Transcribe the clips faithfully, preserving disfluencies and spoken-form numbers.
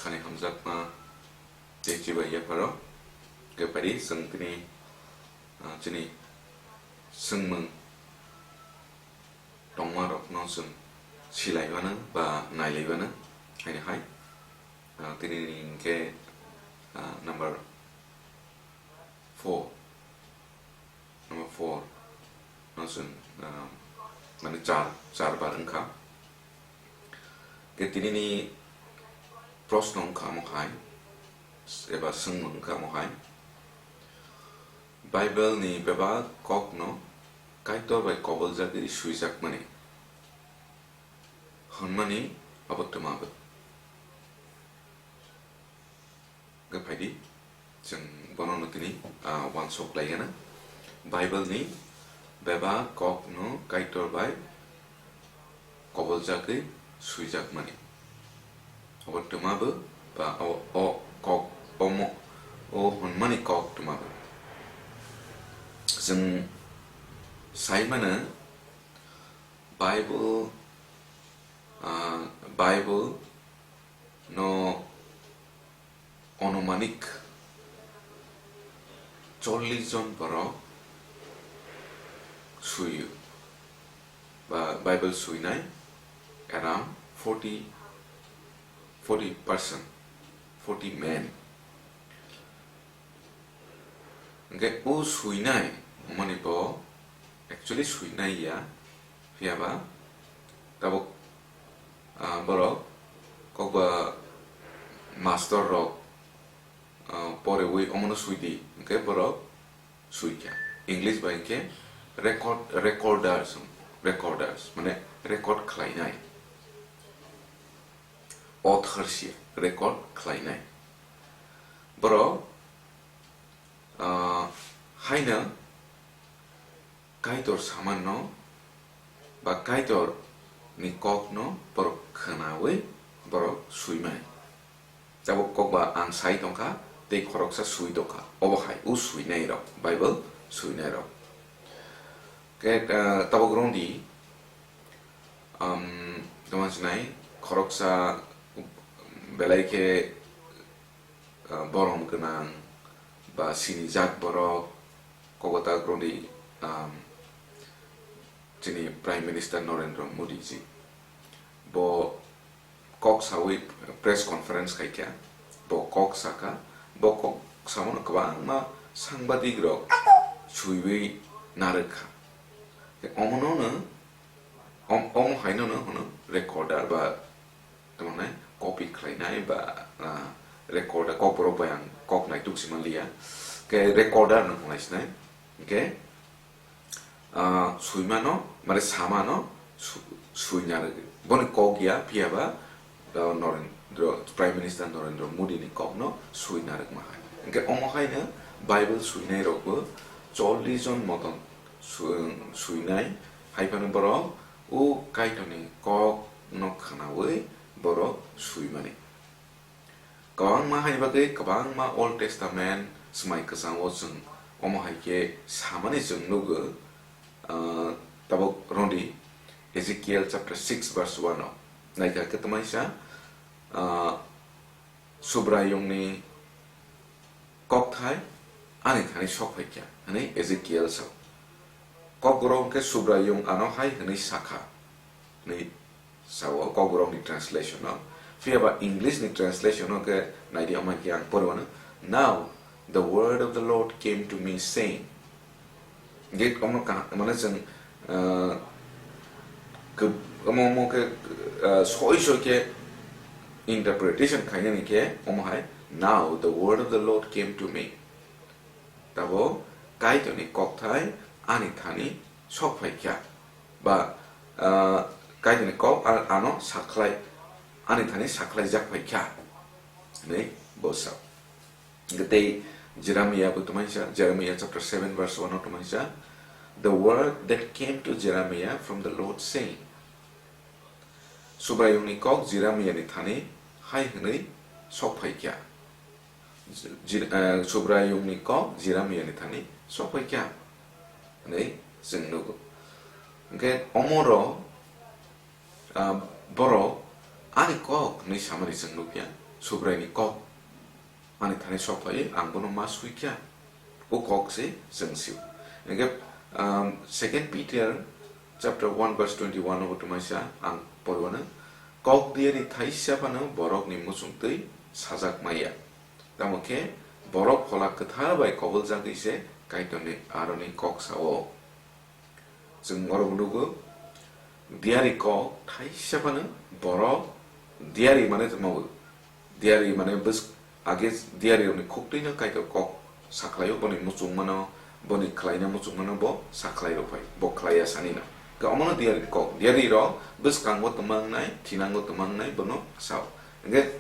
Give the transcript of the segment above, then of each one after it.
Khani hamjakma tei chibai yapharo kepari chwng tini, ah, chini swngmung tongma rokno chwng silai mano ba nailai mano haino hai. Ah, tini ni hwnkhe, ah, number four, number four no chwng, ah, mane char, char bar wngkha. Ke tini ni proshno wngkha omo hai, eba swngmung wngkha omo hai, Bible ni bebak kok no Kaitor bai koboljagwi swijakmani hwnmani abo twma bo. Hwnkhe phaidi, chwng bono no tini, ah, uansuk lai gana. Bible ni bebak kok no Kaitor bai koboljagwi swijakmani. Obo twma bo ba o, o kok, omo, o hwnmani kok twma bo. Chwng sai mano Bible, ah, Bible no onumanik chollish jon borok suiyo, ba Bible suinai around forty, forty percent, forty men. Hwnkhe o suinai, mani bo actually suinai ya, phiya ba tabuk, ah, borok kokba master rok, ah, porewi omono suidi, hwnkhe borok suikha. English bai hwnkhe record, recorders, recorders, mane record khlainai. Authorship, record khlainai. Borok, ah, haino Kaitor samanno ba Kaitor ni kokno borok khwnawi borok suimai. Tabuk kokba ang sai tongkha, tei khoroksa sui tongkha. Obo hai o suinai rok, Bible suinai rok. Ke, ah, tabuk rwngdi, um, tongma sinai, khoroksa belai khe, ah, borom gwnang ba sinijak borok, kogotak rwngdi, um, chini Prime Minister Narendra Modi ji. Bo kok sawi press conference khaikha, bo kok saka, bo kok samono kwbangma sangbadik rok suiwi narwkha. Omono no, om-, omo haino no hwno recorder ba tamo nai copy khlainai ba, ah, recorder, kokborok bai ang kok naituk si manliya. Ke recorder no hwnai sinai. Hwnkhe, ah, suimano, mane samano su-, suina rwgwi. Boni kok ya, phiya ba, ah, Narendra, Prime Minister Narendra Modi ni kokno suina rwgma hai. Hwnkhe omo haino Bible suinai rokbo chollish jon motom su-, suinai, hai phano borok o Kaitorni kokno khwnawi borok suimani. Kwbangma hai bagwi kwbangma Old Testament, Swmai Kwchango chwng omo hai khe samani chwng nugo, ah, tabuk rwngdi Ezekiel chapter six verse one o. Naikha khe twmaisa, ah, Subraiyungni kokthai ani thani sok phaikha, hwnwi Ezekiel sao. Kokborok hwnkhe Subraiyung ano hai hwnwi sakha, hwnwi sao Kokborokni translation o. Phiya ba English ni translation o khe naidi, omo hai khe ang pori mano, "Now the word of the Lord came to me, saying," Gate omo ka-, mane chwng, ah, kw-, omo, omo khe, ah, soi soi khe interpretation khainani khe omo hai, "Now the word of the Lord came to me." Tabo Kaitorni kokthai ani thani sok phai kha. Ba, ah, Kaitorni kok a-, ano sakhlai, ani thani sakhlai jak phai kha. Hwnwi bo sao. Tei Jeremiah bo twmaisa, Jeremiah chapter seven verse one o twmaisa, "The word that came to Jeremiah from the Lord, saying," Subraiyungni kok Jeremiah ni thani hai hwnwi sok phai kha. Jir-, eh, Subraiyungni kok Jeremiah ni thani sok phai kha hwnwi chwng nugo. Hwnkhe omoro, ah, borok ani kok hwnwi samani chwng nukya. Subraini kok ani thani sok phai, ang bono ma sui kha. O kok se chwng sio. Hingkhe, um, Second Peter chapter one verse twenty-one o tongmani sa ang porwano, "Kok diyari thaisa phano borokni muchungtwi sajak maya. Tamo khe borok Phola Kwthar bai koboljagwi se Kaitorni aroni kok sao." Chwng oro nugo, diyari kok thaisa phano borok, diyari mane tongmao, diyari mane bwsk-, age diyari rokni khuktwino Kaitor kok sakhlaio, boni muchungmano, boni khlaina muchungmano bo sakhlai rok phai, bo khlaiya sanino. Khe omono diyari kok, diyari rok bwskango tongma wngnai, thinango tongma wngnai bono sao. Hingkhe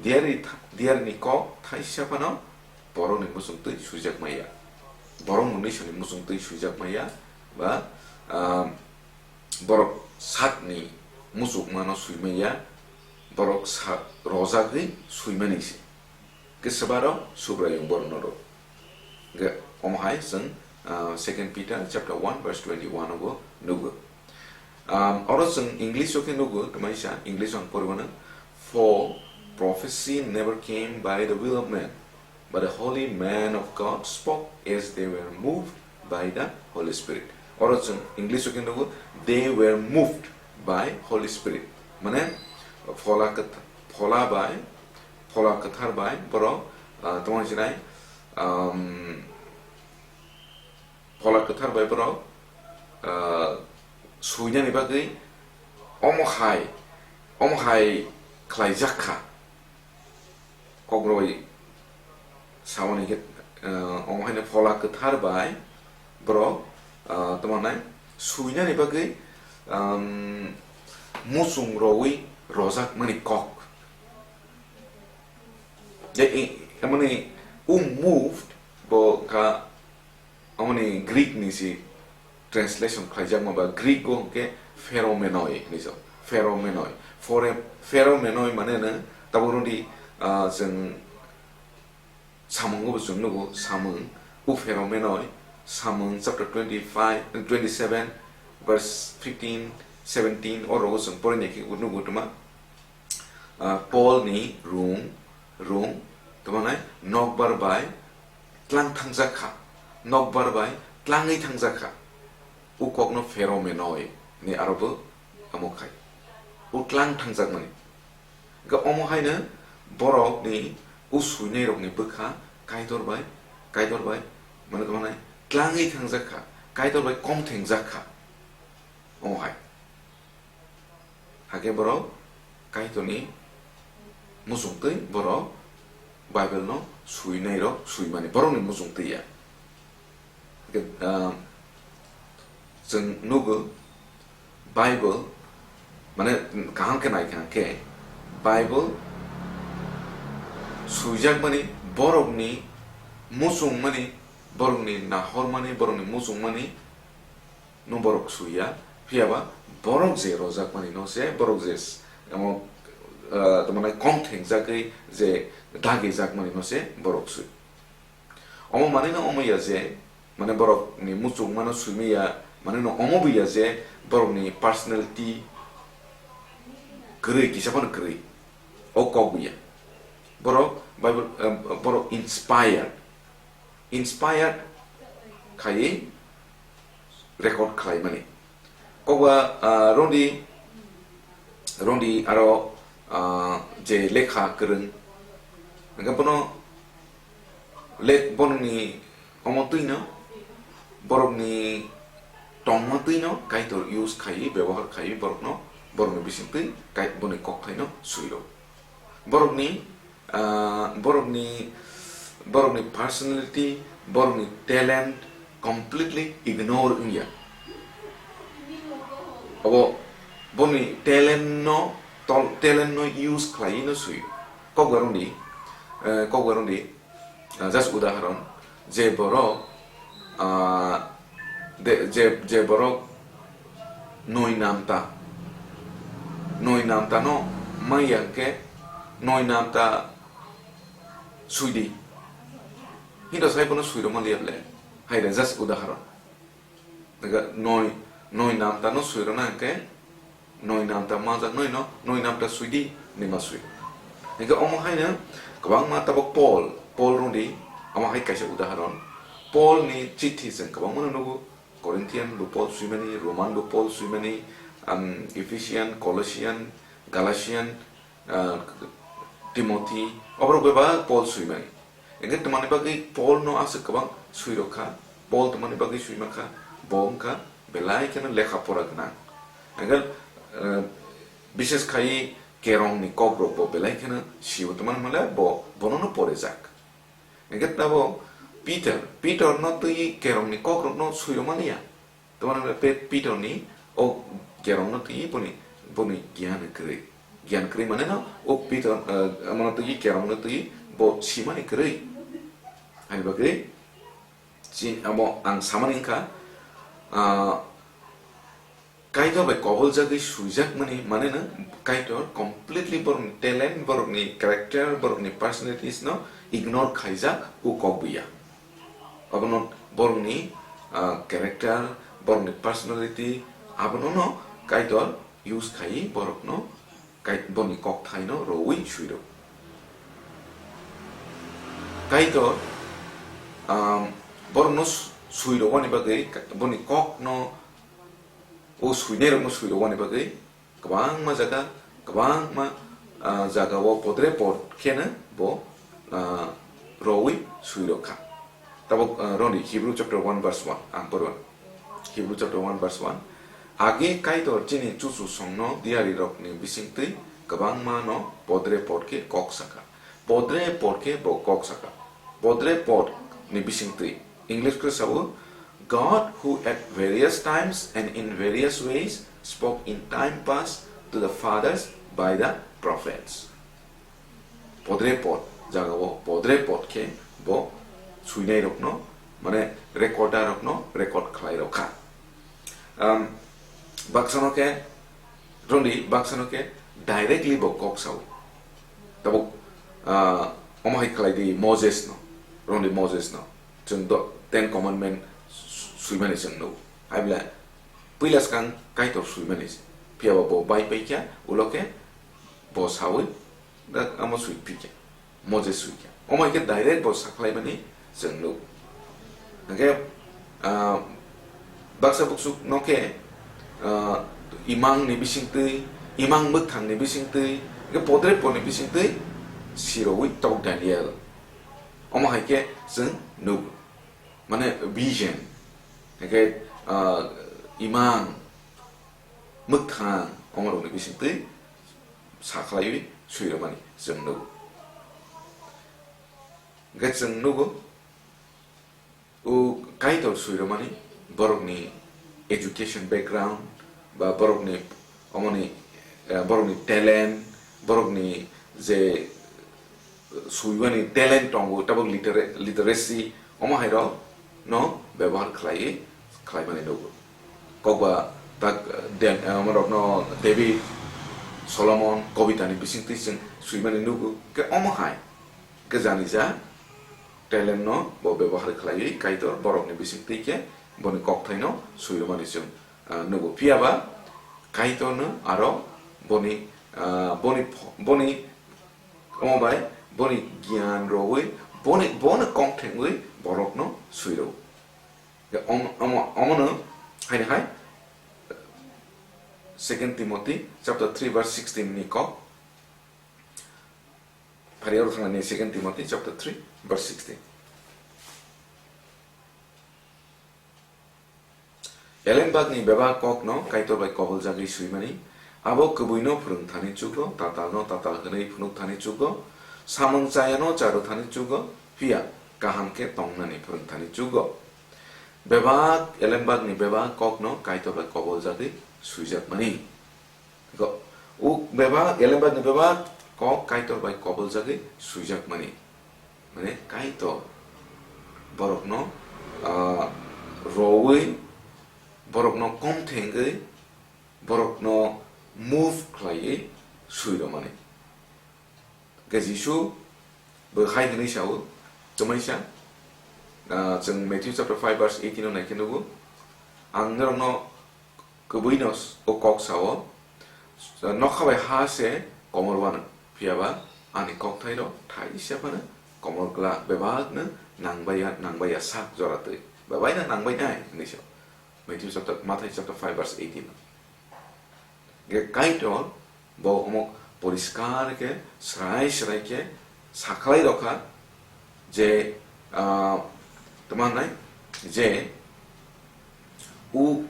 diyari tha-, diyarini kok thaisa phano borokni muchungtwi suijak maya. Borok mwnwisani muchungtwi suijak maya, ba, ah, borok sakni muchungmano sui maya, borok sak rojagwi suimani se. Khe swbaro Subraiyung borokno rw. Hingkhe omo hai chwng, ah, Second Peter chapter one verse twenty-one o bo nugo. Um, oro chwng English o khe nugo, tongmani sa English o ang porwano, "For prophecy never came by the will of man, but the holy man of God spoke as they were moved by the Holy Spirit." Oro chwng English o khe nugo, "They were moved by Holy Spirit." Mane, Phola Kwth-, Phola bai, Phola Kwthar bai borok, ah, tongmani sinai, um, Phola Kwthar bai borok, ah, suinani bagwi omo hai, omo hai khlaijak kha. Kokroi samani khe, ah, omo haino Phola Kwthar bai borok, ah, tamo nai suinani bagwi, um, muchung rowi rojakmani kok. Je i-, emoni, um, moved bo ka Amoni Greek ni si translation khlaijakma ba, Greek o hwnkhe pheromenoi hinwi so, pheromenoi. Phore-, pheromenoi mane no tabuk rwdi, ah, chwng samung o bo chwng nugo, samung, u pheromenoi, samung chapter twenty-five, twenty-seven, verse fifteen, seventeen, o rogo chwng porinai khe nugo tuma. Ah, Paul ni rung, rung, tamo nai nokbar bai tlang thangjak kha, nokbar bai tlangwi thangjak kha. U kokno pheromenoi ni aro bo amo khai. U tlang thangjakmani. Ga omo haino borok ni u suinai rok ni bwkha Kaitor bai, Kaitor bai, mane tamo nai tlangwi thangjak kha, Kaitor bai kom thengjak kha. Omo hai. Hakhe borok Kaitorni muchungtwi borok Bible no suinairok suimani borokni muchungtwi ya. Hakhe, ah, chwng nugo Bible, mane, kaham khe naikha khe Bible suijakmani borokni muchungmani, borokni nahormani, borokni muchungmani, no borok suiya, phiyaba borok je rojakmani no se, borok je s-, amo, ah, tamo nai kom thengjagwi je dagijakmani no se borok sui. Omo manwi no omo ya je, mane borok ni muchungmano suimaya, mane no omo bo ya je borok ni personality kwrwi, kisa phano kwrwi. O kok bo ya. Borok Bible, ah, borok inspired. Inspired khaiwi record khlaimani. Kokba, ah, rwngdi, rwngdi aro, ah, je lekha kwrwng, hwnkhe bono le-, bono ni omo twino, borokni tongma twino Kaitor use khaiwi, bebohar khaiwi borokno, borokni bisingtwi kai-, boni kokthaino suiro. Borokni, ah, borokni, borokni personality, borokni talent completely ignore wngya. Abo boni talent no, tol-, talent no use khlaiwi no swi. Kokbaroni, eh, kokbaroni, ah, just udahoron, je borok, ah, de-, je, je borok noi namta, noi namta no manya hwnkhe noi namta suidi. Hinto sai bono suirokma liya ble. Hai re just udahoron. Noi, noi namta no suirona hwnkhe noi namta manjak noi no, noi namta suidi, nima sui. Hingke omo haino kwbangma tabok Paul, Paul rwdi, omo hai kaisa udahoron. Paul ni chithi chwng kwbangma no nugo, Corinthian bo Paul swimani, Roman bo Paul swimani, um, Ephesian, Colossian, Galatian, uh, Timothy, oborok bebak Paul swimani. Hingke tamani bagwi Paul no aswk kwbang swirok kha, Paul tamani bagwi swima kha, bo wngkha belai kheno lekha pora gwnang. Hingke, uh, bishes khai kerong ni kok rok bo belai kheno sio, tamani hwnle bo, bono no porejak. Hingke tabo Peter, Peter no twi kerong ni kok rok no sui rwmani ya. Tamani hwnle Pe-, Peter ni o kerong no twi boni, boni giyan kwrwi. Giyan kwrwi mane no o Peter, eh, amo no twi kerong no twi bo simani kwrwi. Ani bagwi chin amo ang samani wngkha, ah, Kaitor bai koboljagwi swijakmani, mane no Kaitor completely borokni talent, borokni character, borokni personalities no ignore khaijak o kok buya. Abono borokni, ah, character, borokni personality, abono no Kaitor use khai borokno kai-, boni kokthaino rowi swiro. Kaitor, um, borokno s-, swirokmani bagwi ka-, boni kokno o swinairokno swirokmani bagwi kwbangma jaga, kwbangma, ah, jagao podre pod kheno bo, ah, rowi swirok kha. Tabuk, ah, roni Hebrew chapter one verse one, ang porwan. Hebrew chapter one verse one. Age Kaitor chini chuchu songno diyarirokni bisingtwi kwbangmano podre pod khe kok saka. Podre pod khe bo kok saka. Podre pod ni bisingtwi. English khe sabo, "God who at various times and in various ways spoke in time past to the fathers by the prophets." Podre pod, jagao podre pod khe bo swinairokno, mane recorder rokno record khlai rok kha. Um, baksano khe, roni baksano khe directly bo kok sao. Tabuk, ah, omo hai khlai di Moses no, roni Moses no. Chwng do Ten Commandment su-, suimani chwng nugo. Hai bwle puila swkang Kaitor suimani. Phiya bo bo bai paikha, ulo khe bo saui dak amo sui phikha, Moses suikha. Omo hai khe direct bo sakhlaimani chwng nuk. Hingkhe, ah, baksa buksuk no khe, ah, imang ni bisingtwi, imang mwkhang ni bisingtwi, hingkhe podre pod ni bisingtwi siroui tok Daniel. Omo hai khe chwng nuk. Mane vision. Hingkhe, ah, imang, mwkhang, omo rokni bisingtwi sakhlaiwi sui rwmani chwng nugo. Hingkhe chwng nugo, o Kaitor sui rwmani borokni education background, ba borokni omoni, eh, borokni talent, borokni je suiwani talent tongo, tabuk litera-, literacy, omo hai rok no bebohar khlaiwi, khlaimani nugo. Kokba tak, eh, den, eh, omo rokno David, Solomon, kobitani bisingtwi chwng suimani nugo, khe omo hai khe janija talent no bo bebohar khlaiwi Kaitor borokni bisingtwi khe boni kokthaino sui rwmani chwng, ah, nugo. Phiya ba Kaitorno aro boni, ah, boni pho-, boni omo bai boni giyan rogwi boni, bono kongthengwi borokno sui rwo. Omo, omo, omono haino hai Second Timothy chapter three verse sixteen ni kok. Phari oro thangni Second Timothy chapter three verse sixteen. Elembakni bebak kokno Kaitor bai koboljagwi swimani, abo kwbwino phwrwng thani chugo, tatalno tatal hwnwi phunuk thani chugo, samung chayano charu thani chugo, phiya kaham khe tongnani phwrwng thani chugo. Bebak, elembakni bebak kokno Kaitor bai koboljagwi swijakmani. Go-, u bebak, elembakni bebak kok Kaitor bai koboljagwi swijakmani. Mane Kaitor borokno, ah, rowi, borokno komthengwi, borokno move khlaiwi swi rwmani. Hwnkhe Jisu bo hai hwnwi sao, twmaisa, ah, chwng Matthew chapter five verse eighteen o naikhe nugo, "Ang norokno kwbwino o kok sao, nokha bai ha se komor wano, phiya ba Ani kokthairok thaisa phano komor glak, bebakno nangbaiya, nangbaiya sak jora twi. Bebaino nangbainai hinwi sa. Matthew chapter, Mathai chapter five verse eighteen. Ge Kaitor bo omo poriskar khe, srai srai khe sakhlai rokha je, ah, tamo wngnai je u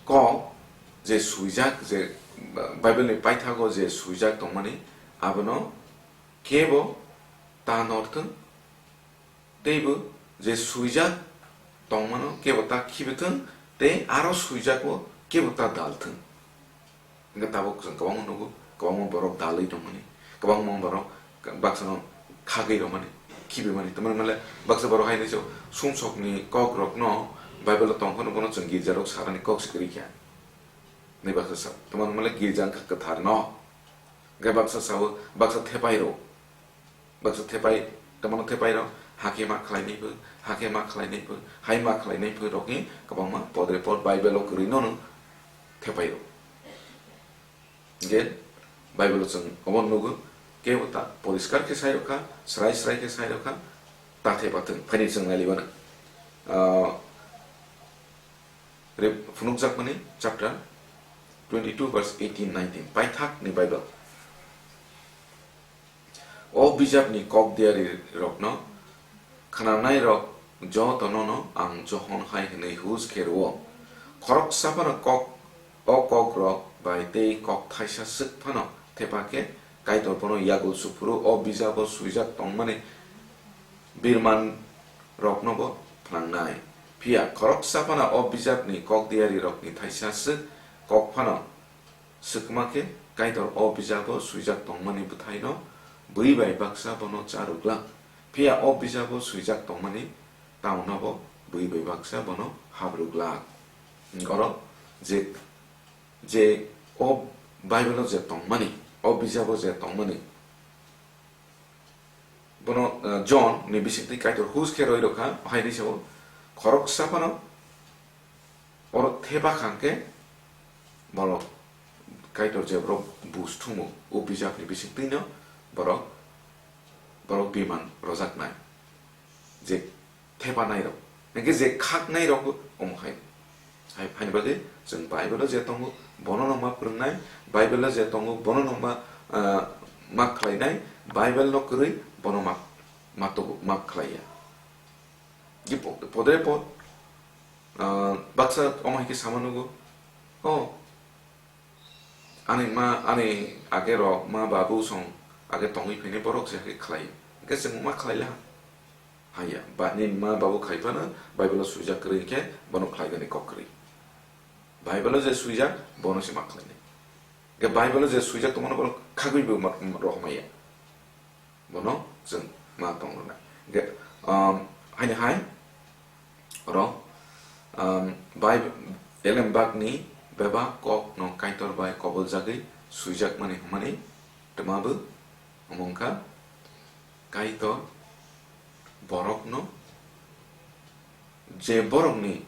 kok je swijak, je Bible ni paithago je swijak tongmani, abono kebo ta northwng, teibo je swijak tongmano kebo ta khibithwng, tei aro swijak bo kebo ta dalthwng. Hingke tabuk chwng kwbangma nugo, kwbangma borok dalwi tongmani, kwbangma borok baksano khagwi rwmani, khibimani. Tamoni hwnle baksa borok hai hinwi sao, sumsokni kokrokno Bible-o tong phano bono chwng girjarok sarani kok se kwrwi kha. Hwnwi baksa sao. Tamoni hwnle girja wngkha kwtharno. Hingke baksa sao, baksa thepai rw. Baksa thepai, tamano thepai rok, hakhe ma khlainai pho, hakhe ma khlainai pho, hai ma khlainai pho rokni kwbangma podre pod Bible-o kwrwino no thepai rok. Hingke Bible-o chwng obo nugo, kebo ta poriskar khe sai rokha, srai srai khe sai rokha, ta thepa thwng, phaini chwng nai liba na. Ah, re-, phunukjakmani chapter twenty-two verse eighteen nineteen, paithakni Bible. O bijapni kok diari rokno khnanairok jotono no ang Johon hai hwnwi hus khe rwo. Khoroksa phano kok, o kok rok bai tei kok thaisa swk phano thepa khe Kaitor bono yagul su phuru o bijabo swijak tongmani birman rokno bo phnangnai. Phiya khoroksa phano o bijapni kok diari rokni thaisa swk kok phano swkma khe Kaitor o bijabo swijak tongmani bwthaino bui bai baksa bono cha rwglak. Phiya o bijabo swijak tongmani taunabo bui bai baksa bono hap rwglak. Oro je, je o Bible-o je tongmani, o bijabo je tongmani, bono, eh, John ni bisingtwi Kaitor hus khe roi rokha, hai hinwi sao, khoroksa phano oro thepa khang khe borok Kaitor je borok bus thumo, o bijapni bisingtwino borok, borok biman rojaknai. Je thepanai rok, hingke je khaknai rok bo omo hai. Hai, haini bagwi chwng Bible-o je tongo, bono no ma phwrwngnai, Bible-o je tongo, bono no ma, ah, ma khlainai, Bible-no kwrwi bono ma, ma tubu, ma khlaiya. Ki po-, podre pod, ah, baksa omo hai khe sama nugo, o, ani ma, ani age rok ma babu song age tongwi phainai borok se hai khe khlai, hingke chwng ma khlaila. Haiya, ba, nini ma babu khai phano Bible-o swijak kwrwi khe bono khlainani kok kwrwi. Bible-o je swijak, bono se ma khlainai. Hingke Bible-o je swijak tongmano bono khagwi bo ma, ma, rohormaya. Bono chwng ma tong rwna. Hingke, um, haini hai, oro, um, Bible, Elembakni bebak kokno Kaitor bai koboljagwi swijakmani hwnmani twma bo wngkha Kaitor borokno je borokni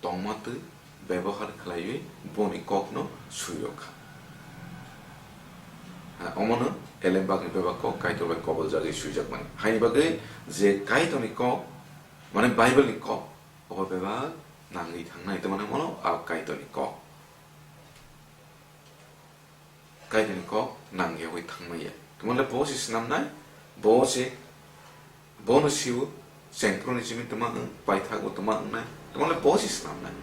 tongma twi bebohar khlaiwi boni kokno swi rw kha. Ha, omono Elembakni bebak kok Kaitor bai koboljagwi swijakmani. Haini bagwi je Kaitorni kok, mane Bible-ni kok, obo bebak nangwi thangnai, tamni hwnmano a Kaitorni kok. Kaitorni kok nangyawi thangmaya. Tamole bo se swnamnai, bo se, bono sio, chengphru ni simi tama wng, paithago tama wngnai, tamole bo se swnamnai.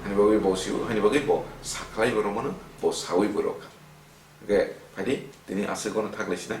Hani bagwi bo sio, hani bagwi bo sakhlai bo romano, bo sawi bo rokha. Hingke phaidi, tini aswk bono thaklai sinai.